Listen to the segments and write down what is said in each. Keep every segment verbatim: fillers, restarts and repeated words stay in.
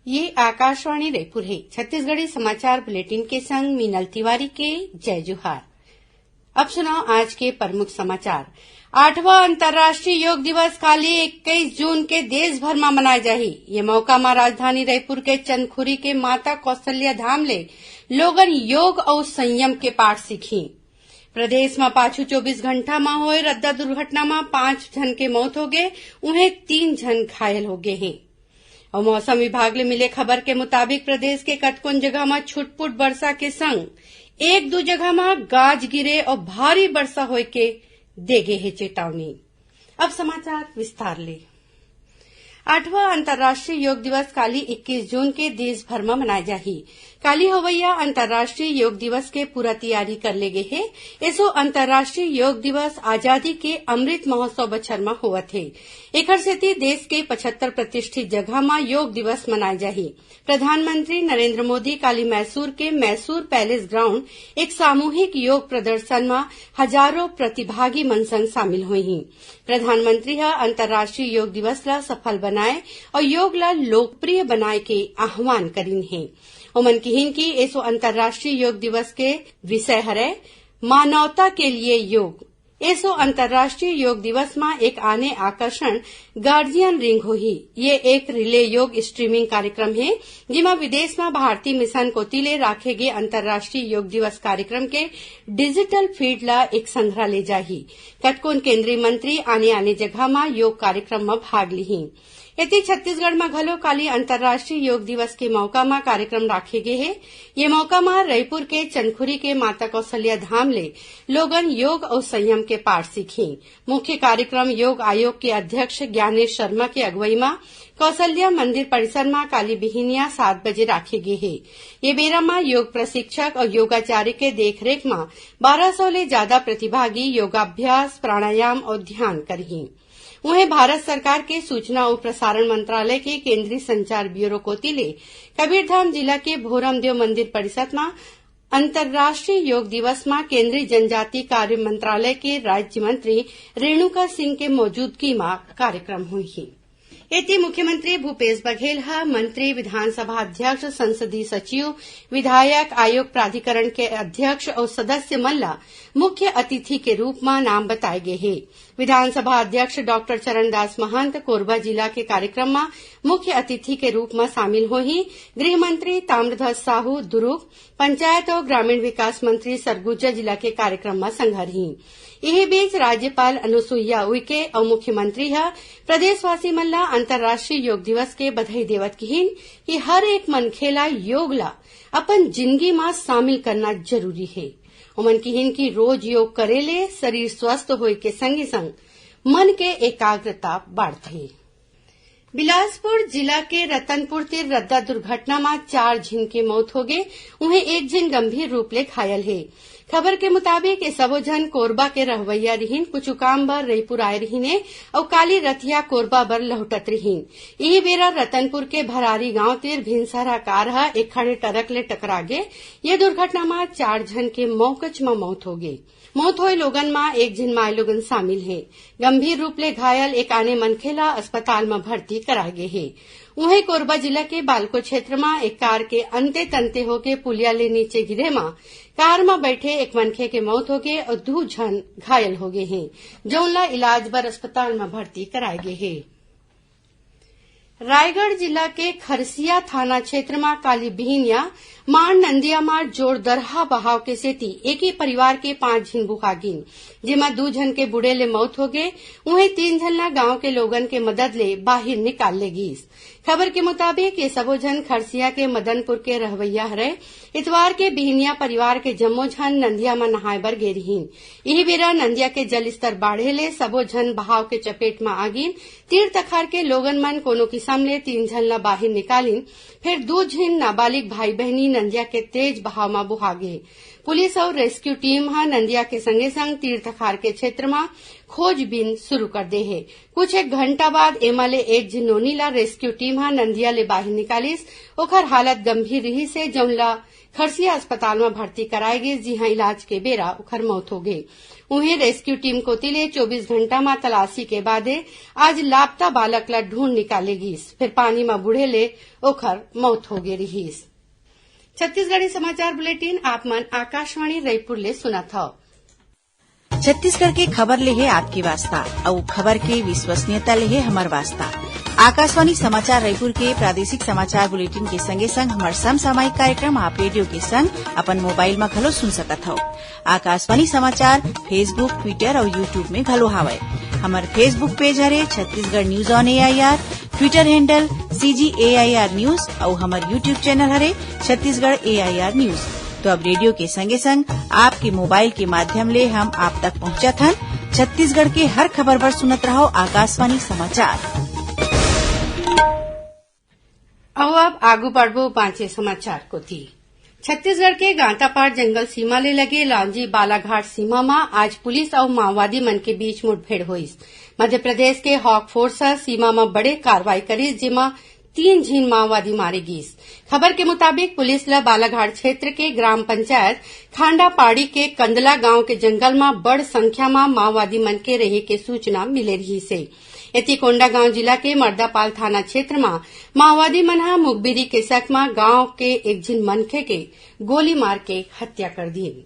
ये आकाशवाणी रायपुर हे। छत्तीसगढ़ी समाचार बुलेटिन के संग मीनल तिवारी के जय जोहार। अब सुनव आज के प्रमुख समाचार। आठवां अंतर्राष्ट्रीय योग दिवस काली इक्कीस जून के देश भर म मनाए जाही। ये मौका म राजधानी रायपुर के चंदखुरी के माता कौशल्या धाम ले लोगन योग अउ संयम के पाठ सीखही। प्रदेश म पाछू चौबीस घंटा म होए रद्दा दुर्घटना म पांच झन के मौत होगे, उहें तीन झन घायल होगे हें। अउ मौसम विभाग ले मिले खबर के मुताबिक, प्रदेश के कतकोन जगह म छुटपुट बरसा के संग एक दू जगह म गाज गिरे अउ भारी बरसा होए के दे गे हे चेतावनी। अब समाचार विस्तार ले। आठवां अंतर्राष्ट्रीय योग दिवस काली इक्कीस जून के देश भर म मनाए जाही। काली होवइया अंतर्राष्ट्रीय योग दिवस के पूरा तैयारी कर ले गे हे। एसो अंतर्राष्ट्रीय योग दिवस आजादी के अमृत महोत्सव बछर म होवत हे। एखर सेती देश के पचहत्तर प्रतिष्ठित जगह म योग दिवस मनाए जाही। प्रधानमंत्री नरेंद्र मोदी काली मैसूर के मैसूर पैलेस ग्राउंड एक सामूहिक योग प्रदर्शन म हजारों प्रतिभागी मन संग शामिल होइहीं। प्रधानमंत्री ह अंतर्राष्ट्रीय योग दिवस ल सफल बनाए अउ योग ल लोकप्रिय बनाए के आह्वान करिन हे। ओमन किहिन कि एसो अंतर्राष्ट्रीय योग दिवस के विषय हरय मानवता के लिए योग। एसो अंतर्राष्ट्रीय योग दिवस म एक आने आकर्षण गार्जियन रिंग होही। ये एक रिले योग स्ट्रीमिंग कार्यक्रम हे, जेमा विदेश म भारतीय मिशन कोति ले राखे गे अंतर्राष्ट्रीय योग दिवस कार्यक्रम के डिजिटल फीड ल एक संघरा ले जाही। कतकोन केंद्रीय मंत्री आने-आने जगह म योग कार्यक्रम म भाग लिही। एती छत्तीसगढ़ म घलो काली अंतर्राष्ट्रीय योग दिवस के मौका म कार्यक्रम राखे गे हे। ये मौका म रईपुर के चंदखुरी के माता कौशल्या धाम ले लोगन योग अउ संयम के पाठ सीखही। मुख्य कार्यक्रम योग आयोग के अध्यक्ष ज्ञानेश शर्मा के अगुवई म कौशल्या मंदिर परिसर म काली बिहिनिया सात बजे राखे गे हे। ये बेरा म योग प्रशिक्षक अउ योगाचार्य के देखरेख म बारह सौ ले जादा प्रतिभागी योगाभ्यास, प्राणायाम अउ ध्यान करही। उहें, भारत सरकार के सूचना अउ प्रसारण मंत्रालय के केंद्रीय संचार ब्यूरो कोति ले कबीरधाम जिला के भोरमदेव मंदिर परिसर म अंतर्राष्ट्रीय योग दिवस म केंद्रीय जनजातीय कार्य मंत्रालय के राज्य मंत्री रेणुका सिंह के मौजूदगी म कार्यक्रम होही। एती मुख्यमंत्री भूपेश बघेल ह मंत्री, विधानसभा अध्यक्ष, संसदीय सचिव, विधायक, आयोग प्राधिकरण के अध्यक्ष अउ सदस्य मन ल मुख्य अतिथि के रूप म नाम बताए गे हे। विधानसभा अध्यक्ष डॉक्टर चरणदास महंत कोरबा जिला के कार्यक्रम म मुख्य अतिथि के रूप म शामिल होही। गृह मंत्री ताम्रध्वज साहू दुरूग, पंचायत अउ ग्रामीण विकास मंत्री सरगुजा जिला के कार्यक्रम म संघरही। इही बीच राज्यपाल अनुसुईया उइके अउ मुख्यमंत्री ह प्रदेशवासी मन ल अंतर्राष्ट्रीय योग दिवस के बधाई देवत किहिन कि हर एक मनखे ल योग ल अपन जिनगी म शामिल करना जरूरी हे। ओमन किहिन कि रोज योग करे ले शरीर स्वस्थ होए के संगे संग मन के एकाग्रता बाढ़थे। बिलासपुर जिला के रतनपुर तीर रद्दा दुर्घटना म चार झिन के मौत होगे, उहें एक झिन गंभीर रूप ले घायल हे। खबर के मुताबिक, ये सबो झन कोरबा के रहवइया रिहिन, कुछु काम बर रईपुर आए रिहिन हे अउ काली रतिया कोरबा बर लहुटत रिहिन। इही बेरा रतनपुर के भरारी गांव तीर भिनसरहा कार ह एक खड़े ट्रक ले टकरा गे। ये दुर्घटना म चार झन के मौकच म मौत होगे। मौत होए लोगन म एक झिन माईलोगन शामिल हे। गंभीर रूप ले घायल एक आने मनखे ल अस्पताल म भर्ती कराए गे हे। उहें, कोरबा जिला के बालको क्षेत्र म एक कार के अंते तंते होके पुलिया ले नीचे गिरे म कार म बैठे एक मनखे के मौत होगे अउ दू झन घायल होगे हे, जउन ल इलाज बर अस्पताल म भर्ती कराए गे हे। रायगढ़ जिला के खरसिया थाना क्षेत्र म काली बिहिनिया माड़ नंदिया म जोरदरहा बहाव के सेती एके परिवार के पांच झिन बुहा गिन, जेमा दू झन के बूड़े ले मौत होगे, उहें तीन झन ला गांव के लोगन के मदद ले बाहिर निकाल ले गीस। खबर के मुताबिक, ये सबो झन खरसिया के मदनपुर के रहवइया हरय। इतवार के बिहिनिया परिवार के जम्मो झन नंदिया म नहाए बर गे रिहिन। इही बेरा नंदिया के जलस्तर बाढ़े ले सबो झन बहाव के चपेट म आ गिन। तीर तखार के लोगन मन कोनो किसम ले तीन झन ला बाहिर निकालिन, फेर दू झिन नाबालिग भाई बहिनी नंदिया के तेज बहाव म बोहा गे। पुलिस अउ रेस्क्यू टीम ह नंदिया के संगे संग तीर तखार के क्षेत्र म खोजबीन शुरू कर दे हे। कुछ एक घंटा बाद एमा ले एक झिन नोनी ला रेस्क्यू टीम ह नंदिया ले बाहिर निकालिस। ओखर हालत गंभीर रिहिस हे, जउन ला खरसिया अस्पताल म भर्ती कराए गिस, जिहां इलाज के बेरा ओखर मौत हो गे। उहें, रेस्क्यू टीम कोति ले चौबीस घंटा म तलाशी के बादे आज लापता बालक ला ढूंढ निकाले गिस, फेर पानी म बूड़े ले ओखर मौत हो गे रिहिस। छत्तीसगढ़ी समाचार बुलेटिन आप मन आकाशवाणी रायपुर ले सुनत हव। छत्तीसगढ़ के खबर ले हे आपके वास्ता, अउ खबर के विश्वसनीयता ले हे हमर वास्ता। आकाशवाणी समाचार रायपुर के प्रादेशिक समाचार बुलेटिन के संगे संग हमर समसामयिक कार्यक्रम आप रेडियो के संग अपन मोबाइल म घलो सुन सकत हव। आकाशवाणी समाचार Facebook, Twitter अउ YouTube में घलो हावय। हमर Facebook पेज हरे Chhattisgarh news on AIR, Twitter handle CG AIR news अउ हमर YouTube चैनल हरे छत्तीसगढ़ एआईआर न्यूज। तो अब रेडियो के संगे संग आपके मोबाइल के माध्यम ले हम आप तक पहुंचत हन। छत्तीसगढ़ के हर खबर बर सुनत रहव आकाशवाणी समाचार। अउ अब आगू बढ़बो बांचे समाचार कोति। छत्तीसगढ़ के गांतापार जंगल सीमा ले लगे लांजी बालाघाट सीमा म आज पुलिस अउ माओवादी मन के बीच मुठभेड़ होइस। मध्य प्रदेश के हॉक फोर्स ह सीमा म बड़े कार्रवाई करिस, जेमा तीन झिन माओवादी मारे गिस। खबर के मुताबिक, पुलिस ल बालाघाट क्षेत्र के ग्राम पंचायत खांडापाड़ी के कंदला गांव के जंगल म बड़ संख्या म माओवादी मन के रहे के सूचना मिले रिहिस हे। एती कोंडागांव जिला के मर्दापाल थाना क्षेत्र म माओवादी मन ह मुखबिरी के शक म गांव के एक झिन मनखे के गोली मार के हत्या कर दीन।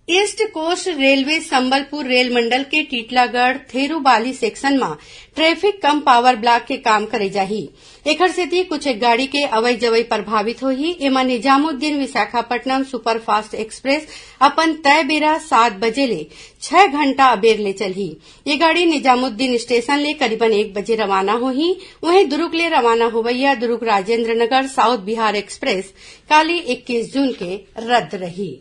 East coast railway Sambalpur rail मंडल के टीटलागढ़ थेरूबाली सेक्शन म ट्रैफिक कम पावर ब्लॉक के काम करे जाही। एखर सेती कुछ एक गाड़ी के अवई जवई प्रभावित होही। एमा निजामुद्दीन विशाखापट्टनम सुपरफास्ट एक्सप्रेस अपन तय बेरा सात बजे ले छह घंटा अबेर ले चलही। ये गाड़ी निजामुद्दीन स्टेशन ले करीबन एक बजे रवाना होही। उहें, दुरुग ले रवाना होवइया दुरुग राजेंद्र नगर साउथ बिहार एक्सप्रेस काली इक्कीस जून के रद्द रही।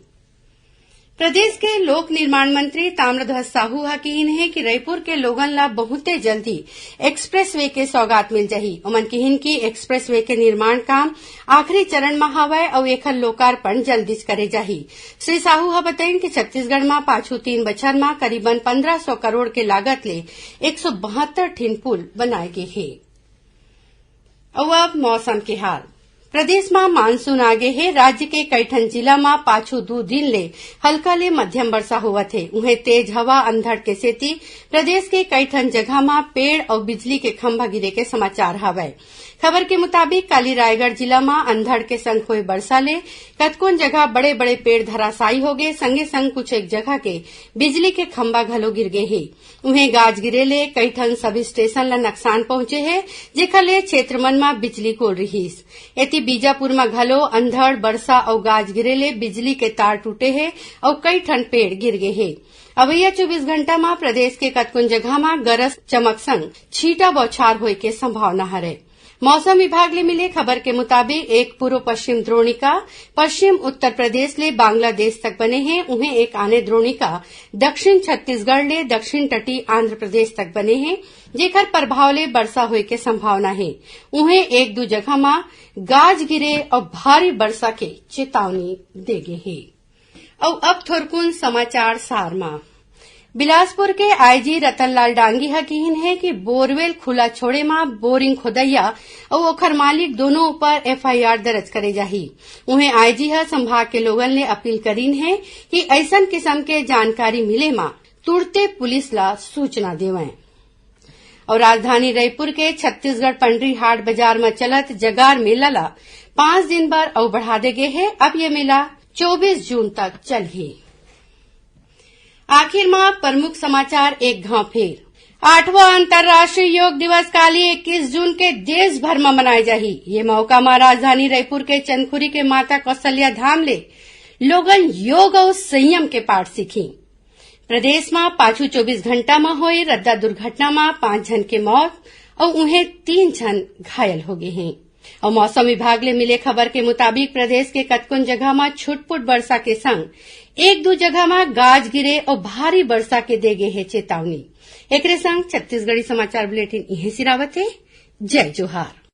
प्रदेश के लोक निर्माण मंत्री ताम्रध्वज साहू ह किहिन हे कि रईपुर के लोगन ला बहुते जल्दी एक्सप्रेसवे के सौगात मिल जाही। ओमन किहिन कि एक्सप्रेसवे के निर्माण काम आखिरी चरण म हवय अउ एखर लोकार्पण जल्दीच करे जाही। श्री साहू ह बतइन कि छत्तीसगढ़ म पाछू तीन बछर म करीबन पन्द्रह सौ करोड़ के लागत ले एक सौ बहत्तर ठिन पुल बनाए गे हे। अउ अब मौसम के हाल। प्रदेश म मानसून आ गे हे। राज्य के कई ठन जिला म पाछू दू दिन ले हल्का ले मध्यम बरसा होवत हे। उहें, तेज हवा अंधड़ के सेती प्रदेश के कई ठन जगह म पेड़ अउ बिजली के खंभा गिरे के समाचार हवय। खबर के मुताबिक, काली रायगढ़ जिला म अंधड़ के संग होए बरसा ले कतकोन जगह बड़े-बड़े पेड़ धराशायी होगे, संगे-संग कुछ एक जगह के बिजली के खंभा घलो गिर गे हे। उहें, गाज गिरे ले कई ठन सब स्टेशन ल नुकसान पहुंचे हे, जेखर ले क्षेत्र मन म बिजली गोल रिहिस। एती, बीजापुर म घलो अंधड़, बरसा अउ गाज गिरे ले बिजली के तार टूटे हे अउ कई ठन पेड़ गिर गे हे। अवइया चौबीस घंटा म प्रदेश के कतकोन जगह म गरज चमक संग छींटा बौछार होए के संभावना हरय। मौसम विभाग ले मिले खबर के मुताबिक, एक पूर्व पश्चिम द्रोणिका पश्चिम उत्तर प्रदेश ले बांग्लादेश तक बने हे, उहें एक आने द्रोणिका दक्षिण छत्तीसगढ़ ले दक्षिण तटीय आंध्र प्रदेश तक बने हे, जेकर प्रभाव ले बरसा होए के संभावना हे। उहें, एक दू जगह म गाज गिरे अउ भारी बरसा के चेतावनी दे गे हे। अउ अब थोरकुन समाचार सार म। बिलासपुर के आईजी रतनलाल डांगी ह किहिन हे कि बोरवेल खुला छोड़े म बोरिंग खोदइया अउ ओखर मालिक दोनों ऊपर एफआईआर दर्ज करे जाही। उहें, आईजी ह संभाग के लोगन ले अपील करिन हे कि अइसन किसम के जानकारी मिले म तुरते पुलिस ला सूचना देवंय। अउ राजधानी रईपुर के छत्तीसगढ़ पंडरी हाट बाजार म चलत जगार मेला ला पांच दिन बर अउ बढ़ा दे गे हे। अब ये मेला चौबीस जून तक चलही। आखिर म प्रमुख समाचार एक घांव फेर। आठवां अंतर्राष्ट्रीय योग दिवस काली इक्कीस जून के देश भर म मनाए जाही। ये मौका म राजधानी रईपुर के चंदखुरी के माता कौशल्या धाम ले लोगन योग अउ संयम के पाठ सीखी। प्रदेश म पाछू चौबीस घंटा म होए रद्दा दुर्घटना म पांच झन के मौत अउ उहें तीन झन घायल हो गे हें। अउ मौसम विभाग ले मिले खबर के मुताबिक, प्रदेश के कतकोन जगह म छुटपुट बरसा के संग एक दू जगह म गाज गिरे अउ भारी बरसा के दे गे हे चेतावनी। एकरे संग छत्तीसगढ़ी समाचार बुलेटिन इहें सिरावत हे। जय जोहार।